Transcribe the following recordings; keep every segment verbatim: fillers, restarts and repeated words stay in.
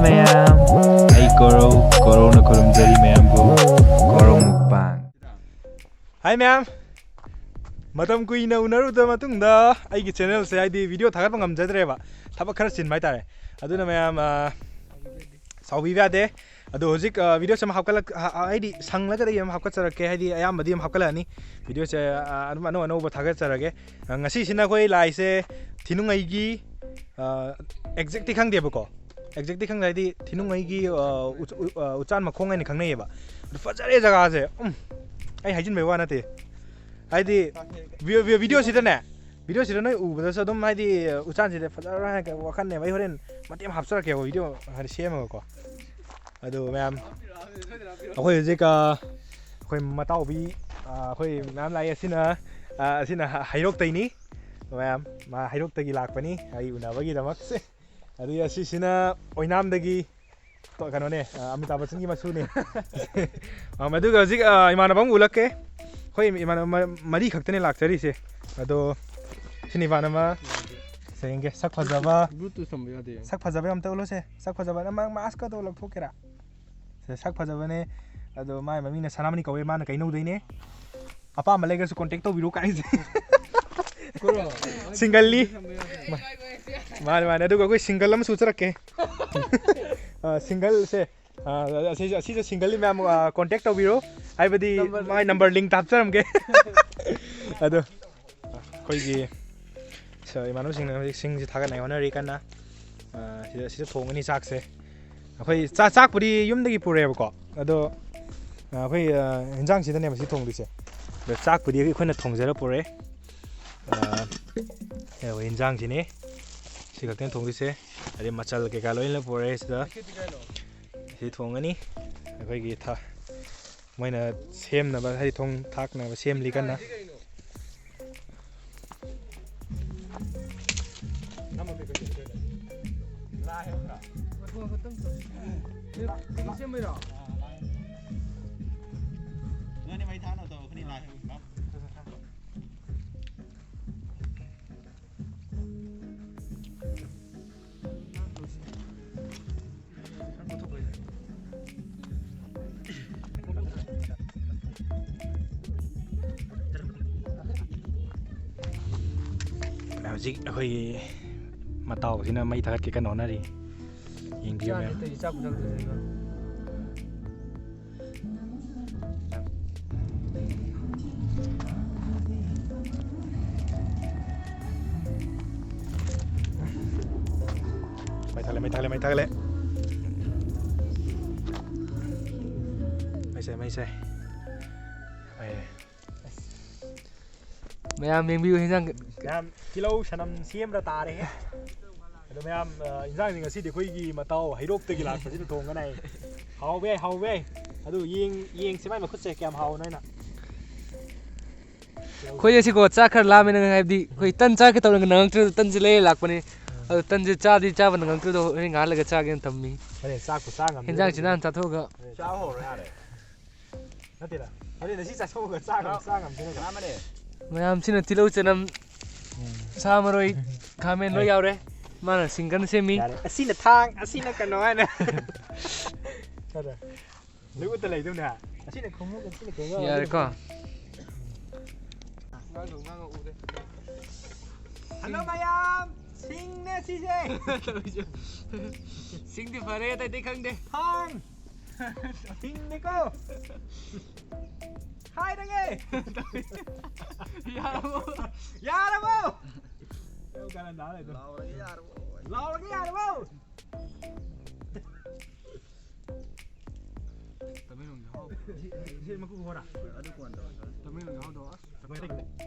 ꯃꯌꯥꯝ, ꯑꯩ ꯒꯣꯔꯧ, ꯒꯣꯔꯧꯅ ꯈꯨꯔꯨꯝꯖꯔꯤ ꯃꯌꯥꯝꯕꯨ, ꯒꯣꯔꯧ ꯃꯨꯛꯕꯥꯡ꯫ ꯍꯥꯏ ꯃꯌꯥꯝ, ꯃꯇꯝ ꯀꯨꯏꯅ ꯎꯅꯔꯨꯗ ꯃꯇꯨꯡꯗ ꯑꯩꯒꯤ ꯆꯦꯅꯦꯜꯁꯦ, ꯍꯥꯏꯗꯤ, ꯚꯤꯗꯤꯑꯣ ꯊꯥꯒꯠꯄ ꯉꯝꯖꯗ꯭ꯔꯦꯕ, ꯊꯕꯛ ꯈꯔ ꯆꯤꯟꯕ ꯍꯥꯏꯇꯥꯔꯦ꯫ ꯑꯗꯨꯅ ꯃꯌꯥꯝ, ꯑ, ꯁꯥꯎꯕꯤꯕ ꯌꯥꯗꯦ꯫ ꯑꯗꯣ ꯍꯧꯖꯤꯛ, ꯑ, ꯚꯤꯗꯤꯑꯣꯁꯦ ꯑꯃ ꯍꯥꯞꯀꯠꯂꯛ-, ꯍ-, ꯍ-, ꯍꯥꯏꯗꯤ, ꯁꯪꯂꯒꯗꯤ ꯑꯩ ꯑꯃ ꯍꯥꯞꯀꯠꯆꯔꯛꯀꯦ, ꯍꯥꯏꯗꯤ, ꯑꯌꯥꯝꯕꯗꯤ ꯑꯗꯨꯝ ꯍꯥꯞꯀꯠꯂꯛꯑꯅꯤ ꯚꯤꯗꯤꯑꯣꯁꯦ꯫ ꯑ, ꯑꯗꯨꯝ ꯑꯅꯧ ꯑꯅꯧꯕ ꯊꯥꯒꯠꯆꯔꯒꯦ꯫ ꯑ, ꯉꯁꯤꯁꯤꯅ ꯑꯩꯈꯣꯏ ꯂꯥꯏꯁꯦ ꯊꯤꯅꯨꯡꯉꯩꯒꯤ, ꯑ, ꯑꯦꯛꯖꯦꯛꯇꯤ ꯈꯪꯗꯦꯕꯀꯣ, ꯑꯦꯛꯖꯦꯛꯇꯤ ꯈꯪꯗꯦ, ꯍꯥꯏꯗꯤ, ꯊꯤꯅꯨꯡꯉꯩꯒꯤ, ꯑ, ꯎ-, ꯎ-, ꯑ, ꯎꯆꯥꯟ ꯃꯈꯣꯡ ꯍꯥꯏꯅ ꯈꯪꯅꯩꯌꯦꯕ꯫ ꯑꯗꯨ ꯐꯖꯔꯦ ꯖꯒꯥꯁꯦ꯫ ꯎꯝ, ꯑꯩ ꯍꯥꯏꯖꯤꯟꯕꯩ ꯋꯥ ꯅꯠꯇꯦ꯫ ꯍꯥꯏꯗꯤ, ꯚꯤ-, ꯚꯤ-, ꯚꯤꯗꯤꯑꯣꯁꯤꯗꯅꯦ, ꯚꯤꯗꯤꯑꯣꯁꯤꯗ ꯅꯣꯏ ꯎꯕꯗꯁꯨ ꯑꯗꯨꯝ, ꯍꯥꯏꯗꯤ, ꯎꯆꯥꯟꯁꯤꯗ ꯐꯖꯔꯕ꯭ꯔꯥ ꯍꯥꯏꯅ ꯋꯥꯈꯜꯅꯦꯕ꯫ ꯑꯩ ꯍꯣꯔꯦꯟ ꯃꯇꯦꯛ ꯑꯃ ꯍꯥꯞꯆꯔꯛꯀꯦꯕ, ꯚꯤꯗꯤꯑꯣ ꯍꯥꯏꯗꯤ ꯁꯦꯝꯃꯒꯀꯣ꯫ ꯑꯗꯨ ꯃꯌꯥꯝ, ꯑꯩꯈꯣꯏ ꯍꯧꯖꯤꯛ, ꯑ, ꯑꯩꯈꯣꯏ ꯃꯇꯥꯎꯕꯤ, ꯑ, ꯑꯩꯈꯣꯏ ꯃꯌꯥꯝ ꯂꯥꯛꯑꯦ꯫ ꯑꯁꯤꯅ, ꯑ, ꯑꯁꯤꯅ ꯍ-, ꯍꯩꯔꯣꯛꯇꯩꯅꯤ꯫ ꯃꯌꯥꯝ, ꯃꯥ ꯍꯩꯔꯣꯛꯇꯒꯤ ꯂꯥꯛꯄꯅꯤ ꯑꯩ ꯎꯅꯕꯒꯤꯗꯃꯛ꯫ ꯑꯗꯨꯒ ꯑꯁꯤꯁꯤꯅ ꯑꯣꯏꯅꯥꯝꯗꯒꯤ ꯀꯩꯅꯣꯅꯦ, ꯑ, ꯑꯃꯤꯇꯥꯕ ꯕꯆꯟꯒꯤ ꯃꯁꯨꯅꯦ꯫ ꯑ, ꯑꯗꯨꯒ ꯍꯧꯖꯤꯛ, ꯑ, ꯏꯃꯥꯟꯅꯕ ꯑꯃ ꯎꯠꯂꯛꯀꯦ꯫ ꯑꯩꯈꯣꯏ ꯏꯃꯥꯟꯅꯕ ꯃ-, ꯃꯔꯤ ꯈꯛꯇꯅꯦ ꯂꯥꯛꯆꯔꯤꯁꯦ꯫ ꯑꯗꯣ ꯁꯤꯅ ꯏꯃꯥꯟꯅꯕ, ꯁꯦ ꯌꯦꯡꯒꯦ, ꯁꯛ ꯐꯖꯕ꯫ Bluetooth ꯁꯝꯕ ꯌꯥꯗꯦ꯫ ꯁꯛ ꯐꯖꯕ ꯑꯝꯇ ꯎꯠꯂꯨꯁꯦ꯫ ꯁꯛ ꯐꯖꯕ, ꯅꯪ ꯃꯥ-, mask ꯀꯗꯣ ꯂꯧꯊꯣꯛꯀꯦꯔꯥ? ꯁꯦ, ꯁꯛ ꯐꯖꯕꯅꯦ꯫ ꯑꯗꯣ ꯃꯥꯏ ꯃꯃꯤꯡꯅ ꯁꯅꯥꯃꯅꯤ ꯀꯧꯋꯦ, ꯃꯥꯅ ꯀꯩꯅꯧꯗꯩꯅꯦ꯫ ꯑꯄꯥꯝꯕ ꯂꯩꯔꯒꯁꯨ contact ꯇꯧꯕꯤꯔꯣ ꯀꯥꯏꯁꯦ꯫ ꯀꯣꯔꯣ? Singleꯅꯤ꯫ ꯃꯥꯅꯦ, ꯃꯥꯅꯦ꯫ ꯑꯗꯨꯒ ꯑꯩꯈꯣꯏ single ꯑꯃꯁꯨ ꯎꯠꯆꯔꯛꯀꯦ꯫ ꯑ, singleꯁꯦ, ꯑ, ꯑꯁꯤꯁꯨ, ꯑꯁꯤꯁꯨ singleꯅꯤ ꯃꯌꯥꯝ, ꯑ, contact ꯇꯧꯕꯤꯔꯣ꯫ ꯍꯥꯏꯕꯗꯤ number ꯃꯥꯏ number link ꯇ ꯍꯥꯞꯆꯔꯝꯒꯦ꯫ ꯑꯗꯣ ꯑꯩꯈꯣꯏꯒꯤ ꯁ-, ꯏꯃꯥꯟꯅꯕꯁꯤꯡꯅ ꯍꯧꯖꯤꯛ ꯁꯤꯡꯁꯤ ꯊꯥꯒꯠꯅꯉꯥꯏ ꯍꯣꯠꯅꯔꯤ ꯀꯟꯅ꯫ ꯑ, ꯁꯤꯗ, ꯁꯤꯗ ꯊꯣꯡꯒꯅꯤ ꯆꯥꯛꯁꯦ꯫ ꯑꯩꯈꯣꯏ ꯆꯥ-, ꯆꯥꯛꯄꯨꯗꯤ ꯌꯨꯝꯗꯒꯤ ꯄꯨꯔꯛꯑꯦꯕꯀꯣ꯫ ꯑꯗꯣ, ꯑ, ꯑꯩꯈꯣꯏ, ꯑ, ꯏꯟꯖꯥꯡꯁꯤꯗꯅꯦꯕ ꯁꯤ ꯊꯣꯡꯗꯣꯏꯁꯦ꯫ ꯑꯗꯣ ꯆꯥꯛꯄꯨꯗꯤ ꯑꯩꯈꯣꯏꯅ ꯊꯣꯡꯖꯔ ꯄꯨꯔꯛꯑꯦ꯫ ꯑ, ꯑꯩꯈꯣꯏ ꯏꯟꯖꯥꯡꯁꯤꯅꯤ ꯁꯤ ꯈꯛꯇꯅꯤ ꯊꯣꯡꯗꯣꯏꯁꯦ꯫ ꯑꯗꯩ ꯃꯆꯜ ꯀꯩꯀꯥ ꯂꯣꯏꯅ ꯄꯨꯔꯛꯑꯦ ꯁꯤꯗ꯫ ꯁꯤ ꯊꯣꯡꯉꯅꯤ꯫ ꯑꯩꯈꯣꯏꯒꯤ ꯊ-, ꯃꯣꯏꯅ ꯁꯦꯝꯅꯕ, ꯍꯥꯏꯗꯤ ꯊꯣꯡ ꯊꯥꯛꯅꯕ ꯁꯦꯝꯂꯤ ꯀꯟꯅ꯫ ꯍꯧꯖꯤꯛ ꯑꯩꯈꯣꯏꯒꯤ ꯃꯇꯥꯎꯁꯤꯅ ꯃꯩ ꯊꯥꯒꯠꯀꯦ ꯀꯟꯅ ꯍꯣꯠꯅꯔꯤ꯫ ꯌꯦꯡꯕꯤꯌꯨ, ꯃꯌꯥꯝ꯫ ꯃꯩ ꯊꯥꯒꯠꯂꯦ, ꯃꯩ ꯊꯥꯒꯠꯂꯦ, ꯃꯩ ꯊꯥꯒꯠꯂꯦ꯫ ꯃꯩꯁꯦ, ꯃꯩꯁꯦ꯫ ꯃꯌꯥꯝ ꯌꯦꯡꯕꯤꯌꯨ, ꯍꯤꯟꯖꯥꯡ꯫ ꯃꯌꯥꯝ, ꯇꯤꯜꯍꯧ ꯆꯅꯝ ꯁꯦꯝꯕ ꯇꯥꯔꯦꯍꯦ꯫ ꯑꯗꯣ ꯃꯌꯥꯝ, ꯑ, ꯏꯟꯖꯥꯡꯁꯦ ꯉꯁꯤꯗꯤ ꯑꯩꯈꯣꯏꯒꯤ ꯃꯇꯥꯎ ꯍꯩꯔꯣꯛꯇꯒꯤ ꯂꯥꯛꯄꯁꯤꯅ ꯊꯣꯡꯒꯅꯤ꯫ ꯍꯥꯎꯕ ꯌꯥꯏ, ꯍꯥꯎꯕ ꯌꯥꯏ꯫ ꯑꯗꯨ ꯌꯦꯡ-, ꯌꯦꯡꯁꯤ ꯃꯥꯏ ꯃꯈꯨꯠꯁꯦ ꯀꯌꯥꯝ ꯍꯥꯎꯅꯣ ꯍꯥꯏꯅ꯫ ꯑꯩꯈꯣꯏ ꯑꯁꯤꯀꯣ ꯆꯥꯛ ꯈꯔ ꯂꯥꯝꯃꯦꯅ, ꯍꯥꯏꯕꯗꯤ ꯑꯩꯈꯣꯏ ꯇꯟ ꯆꯥꯒꯦ ꯇꯧꯔꯒ ꯅꯪꯉꯛꯇ꯭ꯔꯦ, ꯇꯟꯁꯦ ꯂꯩꯔ ꯂꯥꯛꯄꯅꯦ꯫ ꯑꯗꯣ ꯇꯟꯁꯦ ꯆꯥꯗꯤ ꯆꯥꯕ ꯅꯪꯉꯛꯇ꯭ꯔꯦ, ꯑꯗꯣ ꯍꯣꯔꯦꯟ ꯉꯥꯏꯍꯥꯛ ꯂꯩꯔꯒ ꯆꯥꯒꯦꯅ ꯊꯝꯃꯤ꯫ ꯍꯣꯔꯦꯟ ꯆꯥꯛꯄꯨ ꯆꯥ ꯉꯝꯗ꯭ꯔꯦ꯫ ꯍꯦꯟꯖꯥꯡꯁꯤ ꯅꯍꯥꯟ ꯆꯥꯊꯣꯛꯑꯒ꯫ ꯆꯥ ꯍꯧꯔꯣ ꯌꯥꯔꯦ꯫ ꯅꯠꯇꯦꯗ꯫ ꯍꯣꯔꯦꯟ ꯉꯁꯤ ꯆꯥꯊꯣꯛꯑꯒ ꯆꯥ ꯉꯝ-, ꯆꯥ ꯉꯝꯗꯦꯅꯦ꯫ ꯃꯌꯥꯝꯁꯤꯅ ꯇꯤꯜꯍꯧ ꯆꯅꯝ, ꯁꯥ ꯃꯔꯣꯏ, ꯈꯥꯃꯦꯟ ꯂꯣꯏ ꯌꯥꯎꯔꯦ꯫ ꯃꯥꯅ ꯁꯤꯡꯒꯜ ꯁꯦꯝꯃꯤ꯫ ꯌꯥꯔꯦ꯫ ꯑꯁꯤꯅ ꯊꯥꯡ, ꯑꯁꯤꯅ ꯀꯩꯅꯣ ꯍꯥꯏꯅ꯫ ꯅꯠꯇ꯭ꯔꯥ? ꯂꯣꯏ ꯎꯠꯇ ꯂꯩꯗꯧꯅꯦ ꯍꯥ? ꯑꯁꯤꯅ ꯈꯣꯡꯎꯞ, ꯑꯁꯤꯅ ꯀꯩꯅꯣ꯫ ꯌꯥꯔꯦꯀꯣ? ꯉꯥꯡꯉꯣ, ꯉꯥꯡꯉꯣ, ꯎꯔꯦ꯫ ꯍꯜꯂꯣ ꯃꯌꯥꯝ! ꯁꯤꯡꯅꯦ ꯁꯤꯁꯦ! ꯁꯤꯡꯗꯤ ꯐꯔꯦ, ꯑꯇꯩꯗꯤ ꯈꯪꯗꯦ꯫ ꯊꯥꯡ! ꯁꯤꯡꯅꯦꯀꯣ! ꯍꯥꯏꯔꯒꯦ! ꯌꯥꯔꯕꯣ? ꯌꯥꯔꯕꯣ? ꯂꯥꯎꯔꯒꯦ ꯌꯥꯔꯕꯣ? ꯂꯥꯎꯔꯒꯦ ꯌꯥꯔꯕꯣ? ꯇꯃꯦꯡꯂꯣꯡꯒꯤ ꯍꯥꯎ꯫ ꯁꯤ, ꯁꯤ ꯃꯀꯨ ꯈꯣꯛꯑꯣꯔꯥ? ꯑꯗꯨ ꯀꯣꯟ ꯇꯧꯔꯁꯤ꯫ ꯇꯃꯦꯡꯂꯣꯡꯒꯤ ꯍꯥꯎꯗꯣ ꯑꯁ꯫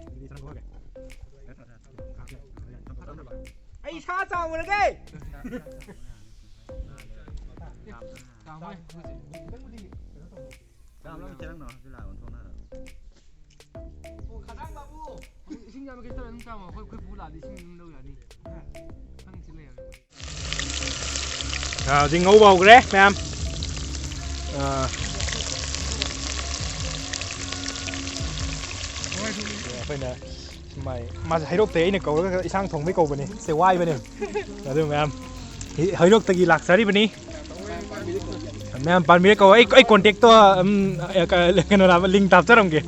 ꯑꯗꯨꯗꯤ ꯆꯅꯝ ꯈꯣꯛꯑꯒꯦ꯫ ꯑꯩ ꯁꯥ ꯆꯥꯎꯔꯒꯦ! ꯆꯥꯎꯔꯦ꯫ ꯈꯤꯇꯪꯕꯨꯗꯤ ꯀꯩꯅꯣ ꯇꯧꯔꯦ꯫ ꯆꯥꯝꯃ ꯂꯧ ꯈꯤꯇꯪ ꯅꯪ ꯍꯧꯖꯤꯛ ꯂꯥꯛꯑꯣ, ꯊꯣꯛꯅꯔꯣ꯫ ꯑꯣ, ꯈꯗꯥꯡ ꯕꯥꯕꯨ! ꯏꯁꯤꯡ ꯌꯥꯝꯕ ꯀꯩꯁꯨ ꯇꯧꯔꯣꯏ, ꯑꯗꯨꯝ ꯆꯥꯝꯃꯣ꯫ ꯑꯩꯈꯣꯏ, ꯑꯩꯈꯣꯏ ꯄꯨ ꯂꯥꯛꯑꯗꯤ ꯏꯁꯤꯡ ꯑꯗꯨꯝ ꯂꯧ ꯌꯥꯅꯤ꯫ ꯈꯪꯁꯤ ꯂꯩꯔꯝꯃꯦ꯫ ꯑꯥ, ꯍꯧꯖꯤꯛ ꯉꯧꯕ ꯍꯧꯈ꯭ꯔꯦ ꯃꯌꯥꯝ꯫ ꯑꯥ, ꯑꯩꯈꯣꯏꯅ ꯃꯥꯏ, ꯃꯥꯁꯦ ꯍꯩꯔꯣꯛꯇꯒꯤ ꯑꯩꯅ ꯀꯧꯔꯒ ꯏꯟꯁꯥꯡ ꯊꯣꯡꯕꯩ ꯀꯧꯕꯅꯦ꯫ ꯁꯦ ꯋꯥꯏꯕꯅꯦ꯫ ꯑꯗꯨ ꯃꯌꯥꯝ, ꯍꯤ-, ꯍꯩꯔꯣꯛꯇꯒꯤ ꯂꯥꯛꯆꯔꯤꯕꯅꯤ꯫ ꯃꯌꯥꯝ ꯄꯥꯟꯕꯤꯔ ꯀꯧ꯫ ꯑꯩ, ꯑꯩ ꯀꯣꯟꯇꯦꯛꯇꯣ, ꯎꯝ, ꯑ, ꯀ-, ꯀꯩꯅꯣꯗ, ꯂꯤꯡꯇ ꯍꯥꯞꯆꯔꯝꯒꯦ꯫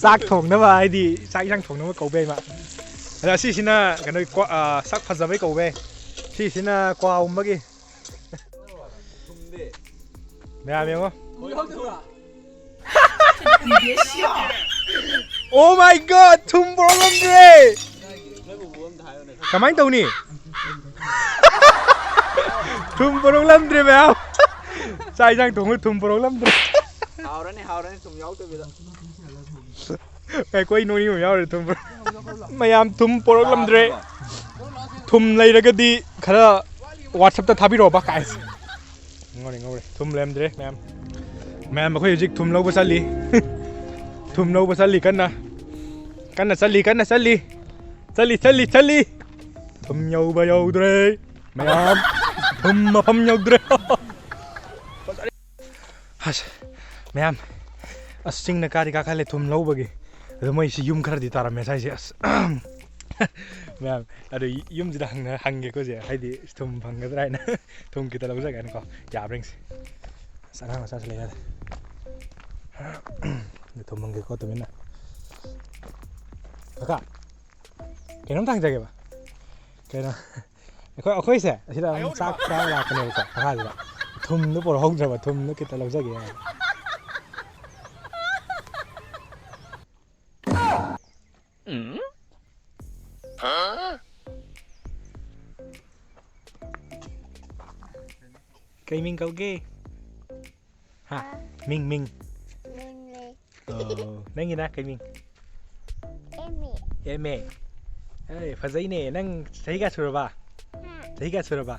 ꯆꯥꯛ ꯊꯣꯡꯅꯕ, ꯍꯥꯏꯗꯤ ꯆꯥꯛ ꯏꯟꯁꯥꯡ ꯊꯣꯡꯅꯕ ꯀꯧꯕ ꯌꯥꯏ ꯃꯥ꯫ ꯑꯗ ꯁꯤꯁꯤꯅ ꯀꯩꯅꯣ ꯀ꯭ꯋꯥ-, ꯑ, ꯁꯛ ꯐꯖꯕꯩ ꯀꯧꯕ ꯌꯥꯏ꯫ ꯁꯤꯁꯤꯅ ꯀ꯭ꯋꯥ ꯎꯝꯕꯒꯤ꯫ ꯃꯌꯥꯝ ꯌꯦꯡꯉꯣ꯫ Oh my God! ꯊꯨꯝ ꯄꯨꯔꯛꯂꯝꯗ꯭ꯔꯦ! ꯀꯃꯥꯏꯅ ꯇꯧꯅꯤ? ꯊꯨꯝ ꯄꯨꯔꯛꯂꯝꯗ꯭ꯔꯦ ꯃꯌꯥꯝ꯫ ꯆꯥꯛ ꯏꯟꯁꯥꯡ ꯊꯣꯡꯕ ꯊꯨꯝ ꯄꯨꯔꯛꯂꯝꯗ꯭ꯔꯦ꯫ ꯍꯥꯎꯔꯅꯤ, ꯍꯥꯎꯔꯅꯤ, ꯊꯨꯝ ꯌꯥꯎꯗꯕꯤꯗ꯫ ꯑꯩꯈꯣꯏ ꯅꯣꯏ ꯑꯃ ꯌꯥꯎꯔꯦ ꯊꯨꯝ ꯄꯨꯔꯛ-, ꯃꯌꯥꯝ ꯊꯨꯝ ꯄꯨꯔꯛꯂꯝꯗ꯭ꯔꯦ꯫ ꯊꯨꯝ ꯂꯩꯔꯒꯗꯤ ꯈꯔ WhatsApp-ꯇ ꯊꯥꯕꯤꯔꯛꯑꯣꯕ ꯀꯥꯏ꯫ ꯉꯧꯔꯦ, ꯉꯧꯔꯦ꯫ ꯊꯨꯝ ꯂꯩꯔꯝꯗ꯭ꯔꯦ ꯃꯌꯥꯝ꯫ ꯃꯌꯥꯝ ꯑꯩꯈꯣꯏ ꯍꯧꯖꯤꯛ ꯊꯨꯝ ꯂꯧꯕ ꯆꯠꯂꯤ꯫ ꯊꯨꯝ ꯂꯧꯕ ꯆꯠꯂꯤ ꯀꯟꯅ꯫ ꯀꯟꯅ ꯆꯠꯂꯤ, ꯀꯟꯅ ꯆꯠꯂꯤ꯫ ꯆꯠꯂꯤ, ꯆꯠꯂꯤ, ꯆꯠꯂꯤ꯫ ꯊꯨꯝ ꯌꯧꯕ ꯌꯧꯗ꯭ꯔꯦ꯫ ꯃꯌꯥꯝ ꯊꯨꯝ ꯃꯐꯝ ꯌꯧꯗ꯭ꯔꯦ꯫ ꯑꯁ, ꯃꯌꯥꯝ, ꯑꯁ, ꯆꯤꯡꯅ ꯀꯥꯗꯤ ꯀꯥꯈꯠꯂꯦ ꯊꯨꯝ ꯂꯧꯕꯒꯤ꯫ ꯑꯗꯣ ꯃꯣꯏꯁꯤ ꯌꯨꯝ ꯈꯔꯗꯤ ꯇꯥꯔꯝꯃꯦ ꯁ꯭ꯋꯥꯏꯁꯦ꯫ ꯑꯁ, ꯃꯌꯥꯝ, ꯑꯗꯨ ꯌꯨꯝꯁꯤꯗ ꯍꯪꯅ-, ꯍꯪꯒꯦꯀꯣ ꯁꯦ, ꯍꯥꯏꯗꯤ ꯊꯨꯝ ꯐꯪꯒꯗ꯭ꯔꯥ ꯍꯥꯏꯅ꯫ ꯊꯨꯝ ꯈꯤꯇ ꯂꯧꯖꯒꯦ ꯍꯥꯏꯅꯀꯣ꯫ ꯌꯥꯕ꯭ꯔꯥ ꯌꯦꯡꯁꯤ꯫ ꯑꯁ, ꯑꯉꯥꯡ ꯃꯆꯥꯁꯨ ꯂꯩ ꯌꯥꯗꯦ꯫ ꯊꯨꯝ ꯍꯪꯒꯦꯀꯣ ꯇꯨꯃꯤꯟꯅ꯫ ꯀꯀꯥ, ꯀꯩꯅꯣꯝ ꯊꯥꯡꯖꯒꯦꯕ꯫ ꯀꯩꯅꯣ? ꯑꯩꯈꯣꯏ, ꯑꯩꯈꯣꯏꯁꯦ ꯑꯁꯤꯗ ꯑꯗꯨꯝ ꯆꯥꯛ ꯆꯥꯕ ꯂꯥꯛꯄꯅꯦꯕꯀꯣ, ꯃꯈꯥꯁꯤꯗ꯫ ꯊꯨꯝꯗꯣ ꯄꯨꯔꯛꯍꯧꯗ꯭ꯔꯕ, ꯊꯨꯝꯗꯣ ꯈꯤꯇ ꯂꯧꯖꯒꯦ ꯍꯥꯏꯅ꯫ ꯀꯩ ꯃꯤꯡ ꯀꯧꯒꯦ? ꯍꯥ? ꯃꯤꯡ, ꯃꯤꯡ꯫ ꯃꯤꯡ ꯂꯩ꯫ ꯑꯣ, ꯅꯪꯒꯤꯅ ꯀꯩ ꯃꯤꯡ? M A. M A. ꯑꯦ, ꯐꯖꯩꯅꯦ꯫ ꯅꯪ ꯆꯍꯤ ꯀꯌꯥ ꯁꯨꯔꯕ? ꯍꯥ? ꯆꯍꯤ ꯀꯌꯥ ꯁꯨꯔꯕ?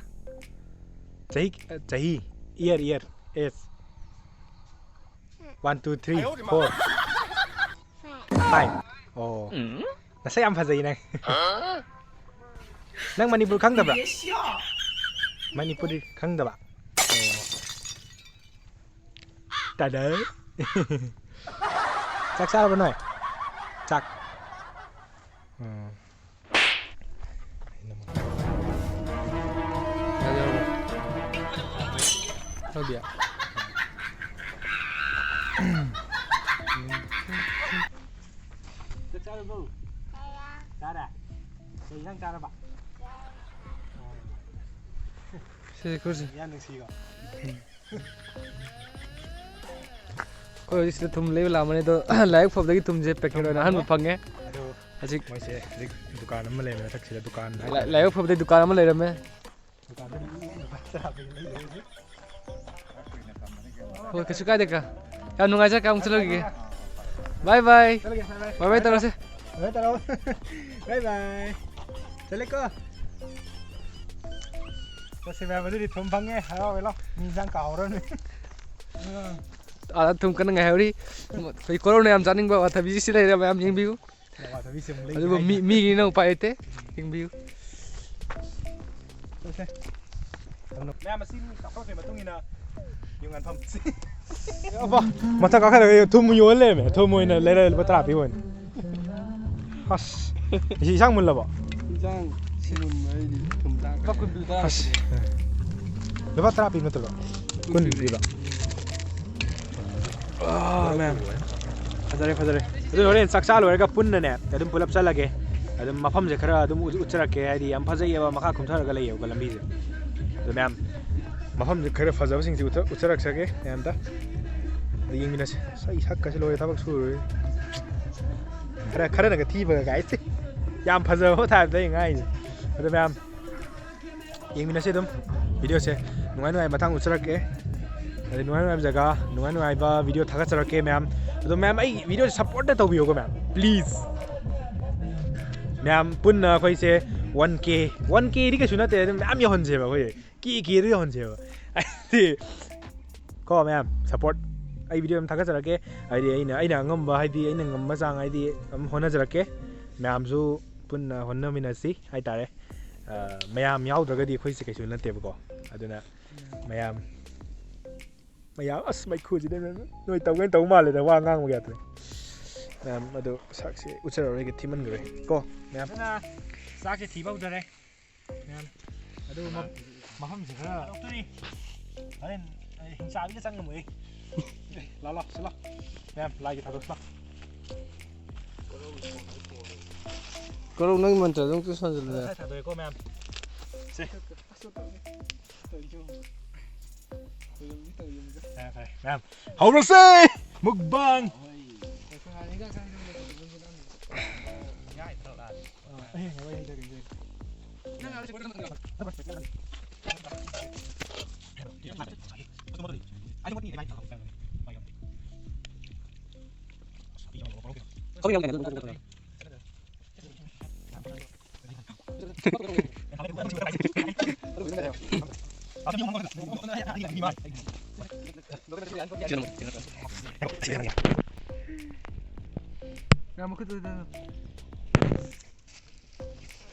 ꯆꯍꯤ, ꯆꯍꯤ, year, year, age꯫ ꯍꯥ? One, two, three, four꯫ Five. Five. ꯑꯣ꯫ ꯎꯝ? ꯅꯁꯛ ꯌꯥꯝ ꯐꯖꯩ ꯅꯪ꯫ ꯍꯥ? ꯅꯪ ꯃꯅꯤꯄꯨꯔ ꯈꯪꯗꯕ꯭ꯔꯥ? ꯃꯅꯤꯄꯨꯔꯤ ꯈꯪꯗꯕ? ꯑꯣ꯫ ꯇꯥꯗ꯫ ꯆꯥꯛ ꯆꯥꯔꯕ ꯅꯣꯏ? ꯆꯥꯛ꯫ ꯎꯝ꯫ ꯆꯥꯛ ꯆꯥꯔꯕꯣ? ꯆꯥꯔꯦ꯫ ꯀꯩ ꯏꯟꯖꯥꯡ ꯆꯥꯔꯕ? ꯁꯤ ꯑꯩꯈꯣꯏꯁꯦ꯫ ꯌꯥꯝ ꯅꯨꯡꯁꯤꯀꯣ꯫ ꯑꯩꯈꯣꯏ ꯍꯧꯖꯤꯛ ꯁꯤꯗ ꯊꯨꯝ ꯂꯩꯕ ꯂꯥꯛꯑꯝꯕꯅꯦ, ꯑꯗꯣ ꯂꯥꯏꯕꯛ ꯐꯕꯗꯒꯤ ꯊꯨꯝꯁꯦ ꯄꯦꯀꯦꯠ ꯑꯣꯏꯅ ꯑꯍꯥꯟꯕ ꯐꯪꯉꯦ꯫ ꯑꯗꯣ ꯍꯧꯖꯤꯛ ꯃꯣꯏꯁꯦ ꯍꯧꯖꯤꯛ ꯗꯨꯀꯥꯟ ꯑꯃ ꯂꯩꯔꯝꯃꯦ ꯃꯊꯛꯁꯤꯗ, ꯗꯨꯀꯥꯟ ꯂꯥꯏ-, ꯍꯥꯏꯇꯥꯔꯦ꯫ ꯂꯥꯏꯕꯛ ꯐꯕꯗꯒꯤ ꯗꯨꯀꯥꯟ ꯑꯃ ꯂꯩꯔꯝꯃꯦ꯫ ꯗꯨꯀꯥꯟꯗ ꯂꯨꯄꯥ ꯇꯔꯥ ꯄꯤꯕ ꯂꯩ ꯂꯩꯔꯦ꯫ ꯍꯣꯏ, ꯀꯩꯁꯨ ꯀꯥꯏꯗꯦ ꯀꯥ꯫ ꯌꯥꯝ ꯅꯨꯡꯉꯥꯏꯖꯔꯦ ꯀꯥ, ꯑꯃꯨꯛ ꯆꯠꯂꯨꯈꯤꯒꯦ꯫ ꯕꯥꯏ ꯕꯥꯏ꯫ ꯆꯠꯂꯨꯒꯦ, ꯕꯥꯏ ꯕꯥꯏ꯫ ꯕꯥꯏ ꯕꯥꯏ ꯇꯧꯔꯁꯦ꯫ ꯕꯥꯏ ꯕꯥꯏ ꯇꯧꯔꯣ꯫ ꯕꯥꯏ ꯕꯥꯏ꯫ ꯆꯠꯂꯦꯀꯣ꯫ ꯆꯠꯁꯦ ꯃꯌꯥꯝ, ꯑꯗꯨꯗꯤ ꯊꯨꯝ ꯐꯪꯉꯦ, ꯍꯔꯥꯎꯋꯦ, ꯂꯥꯎ꯫ ꯃꯤ ꯏꯟꯖꯥꯡ ꯀꯥꯎꯍꯧꯔꯅꯤ꯫ ꯑꯥꯗ ꯊꯨꯝ ꯀꯟꯅ ꯉꯥꯏꯍꯧꯔꯤ꯫ ꯑꯩꯈꯣꯏ ꯀꯣꯔꯧꯅ ꯌꯥꯝ ꯆꯥꯅꯤꯡꯕ ꯑꯋꯥꯊꯕꯤꯁꯤ ꯂꯩꯔꯦ, ꯃꯌꯥꯝ ꯌꯦꯡꯕꯤꯌꯨ꯫ ꯑꯋꯥꯊꯕꯤꯁꯤ ꯑꯃꯨꯛ ꯂꯩ ꯑꯗꯨꯕꯨ ꯃꯤ-, ꯍꯥꯏꯗ꯫ ꯃꯤꯒꯤꯅ ꯎꯄꯥꯏ ꯂꯩꯇꯦ꯫ ꯌꯦꯡꯕꯤꯌꯨ꯫ ꯃꯌꯥꯝ ꯑꯁꯤ ꯃꯤ ꯀꯥꯞꯊꯣꯛꯄꯒꯤ ꯃꯇꯨꯡ ꯏꯟꯅ ꯌꯨꯝ ꯉꯟꯐꯝ꯫ ꯃꯊꯛ ꯀꯥꯈꯠꯂꯒ ꯊꯨꯝ ꯌꯣꯜ ꯂꯩꯔꯝꯃꯦ꯫ ꯊꯨꯝ ꯑꯣꯏꯅ ꯂꯩꯔ ꯂꯨꯄꯥ ꯇꯔꯥ ꯄꯤꯕ ꯑꯣꯏꯅ꯫ ꯑꯁ, ꯁꯤ ꯏꯟꯁꯥꯡ ꯃꯨꯜꯂꯕꯣ? ꯏꯟꯁꯥꯡ ꯁꯤ ꯃꯨꯟꯕ ꯑꯩꯗꯤ ꯊꯨꯝ ꯆꯥ-, ꯂꯨꯄꯥ ꯀꯨꯟ ꯄꯤꯕ ꯇꯔꯥ ꯑꯁ꯫ ꯄꯤꯕ꯫ ꯂꯨꯄꯥ ꯇꯔꯥ ꯄꯤꯕ ꯅꯠꯇ꯭ꯔꯣ? ꯀꯨꯟ ꯄꯤꯕ꯫ ꯑꯥ, ꯃꯌꯥꯝ꯫ ꯐꯖꯔꯦ, ꯐꯖꯔꯦ꯫ ꯑꯗꯨ ꯍꯣꯔꯦꯟ ꯆꯥꯛ ꯆꯥ ꯂꯣꯏꯔꯒ ꯄꯨꯟꯅꯅꯦ, ꯑꯗꯨꯝ ꯄꯨꯂꯞ ꯆꯠꯂꯒꯦ꯫ ꯑꯗꯨꯝ ꯃꯐꯝꯁꯦ ꯈꯔ ꯑꯗꯨꯝ ꯎꯠ-, ꯎꯠꯆꯔꯛꯀꯦ꯫ ꯍꯥꯏꯗꯤ ꯌꯥꯝ ꯐꯖꯩꯌꯦꯕ, ꯃꯈꯥ ꯀꯨꯝꯊꯔꯒ ꯂꯩꯌꯦꯕꯀꯣ ꯂꯝꯕꯤꯁꯦ꯫ ꯑꯗꯣ ꯃꯌꯥꯝ, ꯃꯐꯝꯁꯦ ꯈꯔ ꯐꯖꯕꯁꯤꯡꯁꯦ ꯎꯠꯊ-, ꯎꯠꯆꯔꯛꯆꯒꯦ ꯃꯌꯥꯝꯗ꯫ ꯑꯗꯨ ꯌꯦꯡꯃꯤꯟꯅꯁꯦ꯫ ꯑꯁ, ꯑꯩ ꯁꯛꯀꯁꯦ ꯂꯣꯏꯔꯦ, ꯊꯕꯛ ꯁꯨꯔꯨꯔꯦ꯫ ꯈꯔ, ꯈꯔꯅꯒ ꯊꯤꯕꯒ ꯀꯥꯏꯁꯦ꯫ ꯌꯥꯝ ꯐꯖꯕ ꯊꯥꯏꯞꯇ ꯑꯩ ꯉꯥꯡꯉꯤꯁꯦ꯫ ꯑꯗꯣ ꯃꯌꯥꯝ, ꯌꯦꯡꯃꯤꯟꯅꯁꯤ ꯑꯗꯨꯝ ꯚꯤꯗꯤꯑꯣꯁꯦ꯫ ꯅꯨꯡꯉꯥꯏ ꯅꯨꯡꯉꯥꯏꯕ ꯃꯊꯪ ꯎꯠꯆꯔꯛꯀꯦ꯫ ꯑꯗꯩ ꯅꯨꯡꯉꯥꯏ ꯅꯨꯡꯉꯥꯏꯕ ꯖꯒꯥ, ꯅꯨꯡꯉꯥꯏ ꯅꯨꯡꯉꯥꯏꯕ ꯚꯤꯗꯤꯑꯣ ꯊꯥꯒꯠꯆꯔꯛꯀꯦ ꯃꯌꯥꯝ꯫ ꯑꯗꯣ ꯃꯌꯥꯝ ꯑꯩ ꯚꯤꯗꯤꯑꯣꯁꯦ ꯁꯞꯄꯣꯔꯠꯇ ꯇꯧꯕꯤꯌꯣꯀꯣ ꯃꯌꯥꯝ, please꯫ ꯃꯌꯥꯝ ꯄꯨꯟꯅ ꯑꯩꯈꯣꯏꯁꯦ one K, one Kꯗꯤ ꯀꯩꯁꯨ ꯅꯠꯇꯦ, ꯑꯗꯨꯝ ꯃꯌꯥꯝ ꯌꯧꯍꯟꯁꯦꯕ ꯑꯩꯈꯣꯏꯁꯦ꯫ K, Kꯗ ꯌꯧꯍꯟꯁꯦꯕ꯫ ꯍꯥꯏꯗꯤ, ꯀꯣ ꯃꯌꯥꯝ, ꯁꯞꯄꯣꯔꯠ ꯑꯩ ꯚꯤꯗꯤꯑꯣ ꯑꯗꯨꯝ ꯊꯥꯒꯠꯆꯔꯛꯀꯦ꯫ ꯍꯥꯏꯗꯤ ꯑꯩꯅ, ꯑꯩꯅ ꯑꯉꯝꯕ, ꯍꯥꯏꯗꯤ ꯑꯩꯅ ꯉꯝꯕ ꯆꯥꯡ, ꯍꯥꯏꯗꯤ ꯑꯗꯨꯝ ꯍꯣꯠꯅꯖꯔꯛꯀꯦ꯫ ꯃꯌꯥꯝꯁꯨ ꯄꯨꯟꯅ ꯍꯣꯠꯅꯃꯤꯟꯅꯁꯤ ꯍꯥꯏꯇꯥꯔꯦ꯫ ꯑ, ꯃꯌꯥꯝ ꯌꯥꯎꯗ꯭ꯔꯒꯗꯤ ꯑꯩꯈꯣꯏꯁꯦ ꯀꯩꯁꯨ ꯅꯠꯇꯦꯕꯀꯣ꯫ ꯑꯗꯨꯅ ꯃꯌꯥꯝ, ꯃꯌꯥꯝ, ꯑꯁ, ꯃꯩꯈꯨꯁꯤꯗ ꯅꯣꯏ ꯇꯧꯒꯦꯅ ꯇꯧ ꯃꯥꯜꯂꯦꯗ, ꯋꯥ ꯉꯥꯡꯕꯒ ꯌꯥꯗ꯭ꯔꯦ꯫ ꯃꯌꯥꯝ, ꯑꯗꯣ ꯁꯛꯁꯦ ꯎꯠꯆꯔꯔꯣꯏꯒꯦ, ꯊꯤꯃꯟꯈ꯭ꯔꯦ ꯀꯣ ꯃꯌꯥꯝ꯫ ꯑꯗꯨꯅ ꯆꯥꯛꯁꯦ ꯊꯤꯕ ꯍꯧꯗꯔꯦ ꯃꯌꯥꯝ꯫ ꯑꯗꯨ ꯃ-, ꯃꯐꯝꯁꯦ ꯈꯔ ꯂꯧꯊꯣꯛꯏ꯫ ꯍꯣꯔꯦꯟ ꯑꯩ ꯍꯤꯡꯆꯥꯕꯤꯒ ꯆꯪꯉꯝꯃꯣꯏ꯫ ꯂꯥ, ꯂꯥ, ꯁꯤ ꯂꯥ꯫ ꯃꯌꯥꯝ, ꯂꯥꯏꯒꯤ ꯊꯥꯗꯣꯛꯁꯤ ꯂꯥ꯫ ꯃꯔꯨꯞ, ꯅꯪꯒꯤ ꯃꯟꯇ꯭ꯔ ꯑꯗꯨꯝ ꯀꯩꯁꯨ ꯁꯥꯟꯖꯜꯂꯨ ꯌꯥꯏ꯫ ꯊꯥꯗꯣꯛꯑꯦꯀꯣ ꯃꯌꯥꯝ꯫ ꯁꯦ꯫ ꯐꯔꯦ, ꯐꯔꯦ, ꯃꯌꯥꯝ꯫ ꯍꯧꯔꯁꯦ! ꯃꯨꯛꯕꯥꯡ!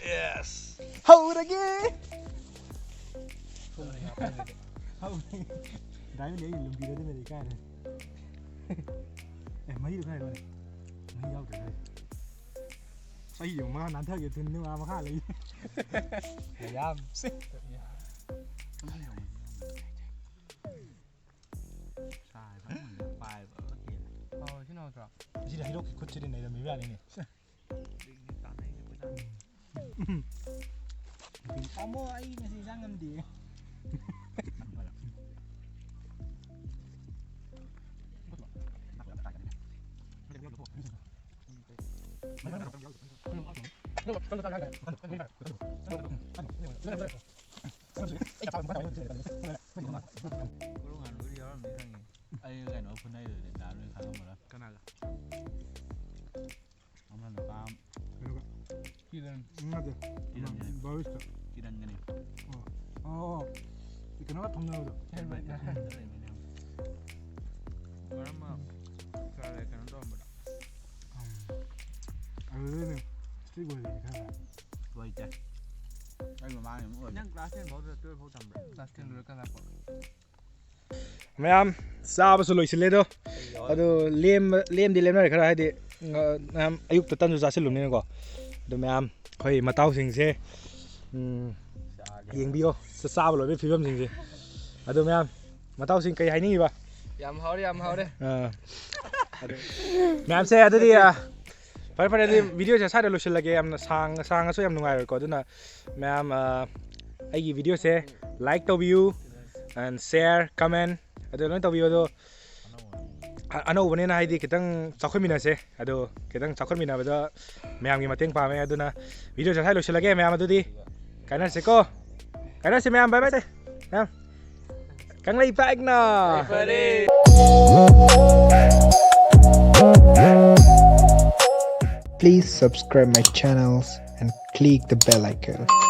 Yes. ꯍꯧꯔꯒꯦ! ꯍꯧꯔꯦ꯫ ꯗꯥꯏꯃꯟ ꯑꯩ ꯂꯨꯝꯕꯤꯔꯗꯤ ꯂꯩ ꯀꯥꯏꯅ꯫ ꯑꯦ, ꯃꯍꯤꯗꯣ ꯈꯔ ꯍꯥꯏꯔꯛꯑꯣꯅꯦ꯫ ꯃꯍꯤ ꯌꯥꯎꯗ꯭ꯔꯦ ꯍꯥꯏ꯫ ꯆꯍꯤ ꯑꯃ ꯃꯈꯥ ꯅꯥꯟꯊꯒꯦ ꯊꯤꯟꯅꯤ ꯃꯥ ꯃꯈꯥ ꯂꯩ꯫ ꯃꯌꯥꯝ꯫ ꯁꯤ꯫ ꯁꯥꯏ ꯐꯖꯅ ꯄꯥꯏꯕ ꯍꯦꯜꯂꯦ꯫ ꯑꯣ, ꯁꯤꯅ ꯍꯥꯎꯇ꯭ꯔꯣ? ꯁꯤꯗ ꯍꯩꯔꯣꯛꯀꯤ ꯈꯨꯠꯁꯤꯗꯤ ꯅꯩꯔꯝꯃꯤꯕ ꯌꯥꯅꯤꯅꯦ꯫ ꯁꯦ꯫ ꯇꯥꯃꯣ, ꯑꯩ ꯉꯁꯤ ꯏꯟꯁꯥꯡ ꯉꯝꯗꯦ꯫ ꯀꯣꯔꯧ ꯉꯥꯟꯕꯗꯤ ꯌꯥꯎꯔꯝꯅꯤ ꯈꯪꯉꯤ꯫ ꯑꯩ ꯀꯩꯅꯣ ꯐꯨꯅꯩꯗꯨꯗꯤ ꯅꯍꯥꯟ ꯅꯣꯏ ꯈꯪꯉꯝꯃꯔꯣꯏ꯫ ꯀꯅꯥꯒ? ꯑꯃ ꯅꯨꯄꯥ ꯑꯃ꯫ ꯀꯩꯅꯣꯒ? ꯀꯤꯔꯟ꯫ ꯅꯠꯇꯦ꯫ ꯀꯤꯔꯟꯒꯅꯤ꯫ ꯕꯥꯔꯤꯁꯀ꯫ ꯀꯤꯔꯟꯒꯅꯤ꯫ ꯑꯣ꯫ ꯑꯣ, ꯑꯣ꯫ ꯀꯩꯅꯣꯒ ꯊꯣꯡꯅꯕꯗꯣ꯫ ꯍꯦꯜꯃꯦꯠꯅ꯫ ꯃꯔꯝ ꯑꯃ ꯀꯩꯅꯣ ꯇꯧꯔꯝꯕꯗꯣ꯫ ꯎꯝ꯫ ꯑꯗꯨꯗꯩꯅꯦ strict ꯑꯣꯏꯔꯤꯁꯦ ꯈꯔ꯫ ꯑꯣꯏꯗꯦ꯫ ꯑꯩ ꯃꯃꯥꯡꯒꯤ ꯑꯃꯨꯛ ꯑꯣꯏꯗꯦ꯫ ꯅꯪ class ten ꯐꯥꯎ ꯅꯠꯇ꯭ꯔ twelve ꯐꯥꯎ ꯇꯝꯕ꯭ꯔꯥ? Class ten ꯂꯣꯏꯔꯀꯥꯟꯗ ꯂꯥꯛꯄ꯫ ꯃꯌꯥꯝ ꯆꯥꯕꯁꯨ ꯂꯣꯏꯁꯤꯜꯂꯦ ꯑꯗꯣ꯫ ꯑꯗꯣ ꯂꯦꯝꯕ-, ꯂꯦꯝꯗꯤ ꯂꯦꯝꯅꯔꯦ ꯈꯔ, ꯍꯥꯏꯗꯤ, ꯑ, ꯃꯌꯥꯝ ꯑꯌꯨꯛꯇ ꯇꯟꯁꯨ ꯆꯥꯁꯤꯜꯂꯨꯕꯅꯤꯅꯀꯣ꯫ ꯑꯗꯣ ꯃꯌꯥꯝ ꯑꯩꯈꯣꯏ ꯃꯇꯥꯎꯁꯤꯡꯁꯦ, ꯎꯝ, ꯌꯦꯡꯕꯤꯌꯣ, ꯆꯥ-, ꯆꯥꯕ ꯂꯣꯏꯕꯒꯤ ꯐꯤꯕꯝꯁꯤꯡꯁꯦ꯫ ꯑꯗꯣ ꯃꯌꯥꯝ ꯃꯇꯥꯎꯁꯤꯡ ꯀꯩ ꯍꯥꯏꯅꯤꯡꯉꯤꯕ? ꯌꯥꯝ ꯍꯥꯎꯔꯦ, ꯌꯥꯝ ꯍꯥꯎꯔꯦ꯫ ꯑꯥ꯫ ꯃꯌꯥꯝꯁꯦ ꯑꯗꯨꯗꯤ, ꯑ, ꯐꯔꯦ ꯐꯔꯦ, ꯑꯗꯨꯗꯤ ꯚꯤꯗꯤꯑꯣꯁꯦ ꯁ꯭ꯋꯥꯏꯗ ꯂꯣꯏꯁꯤꯜꯂꯒꯦ꯫ ꯌꯥꯝꯅ ꯁꯥꯡ ꯁꯥꯡꯉꯁꯨ ꯌꯥꯝ ꯅꯨꯡꯉꯥꯏꯔꯣꯏꯀꯣ꯫ ꯑꯗꯨꯅ ꯃꯌꯥꯝ ꯑ, ꯑꯩꯒꯤ ꯚꯤꯗꯤꯑꯣꯁꯦ ꯂꯥꯏꯛ ꯇꯧꯕꯤꯌꯨ, ꯑꯦꯟ ꯁꯤꯌꯥꯔ, ꯀꯃꯦꯟ, ꯑꯗꯨ ꯂꯣꯏ ꯇꯧꯕꯤꯌꯨ꯫ ꯑꯗꯣ ꯑ- ꯑꯅꯧꯕꯅꯤꯅ ꯍꯥꯏꯗꯤ ꯈꯤꯇꯪ ꯆꯥꯎꯈꯠꯃꯤꯟꯅꯁꯦ꯫ ꯑꯗꯣ ꯈꯤꯇꯪ ꯆꯥꯎꯈꯠꯃꯤꯟꯅꯕꯗ ꯃꯌꯥꯝꯒꯤ ꯃꯇꯦꯡ ꯄꯥꯝꯃꯦ꯫ ꯑꯗꯨꯅ ꯚꯤꯗꯤꯑꯣꯁꯦ ꯁ꯭ꯋꯥꯏ ꯂꯣꯏꯁꯤꯜꯂꯒꯦ꯫ ꯃꯌꯥꯝ ꯑꯗꯨꯗꯤ ꯀꯥꯏꯅꯔꯁꯤꯀꯣ꯫ ꯀꯥꯏꯅꯔꯁꯤ ꯃꯌꯥꯝ, ꯕꯥꯏ ꯕꯥꯏ ꯇꯦ꯫ ꯃꯌꯥꯝ ꯀꯪꯂꯩ ꯄꯥꯛꯅ꯫ Please subscribe my channels and click the bell icon.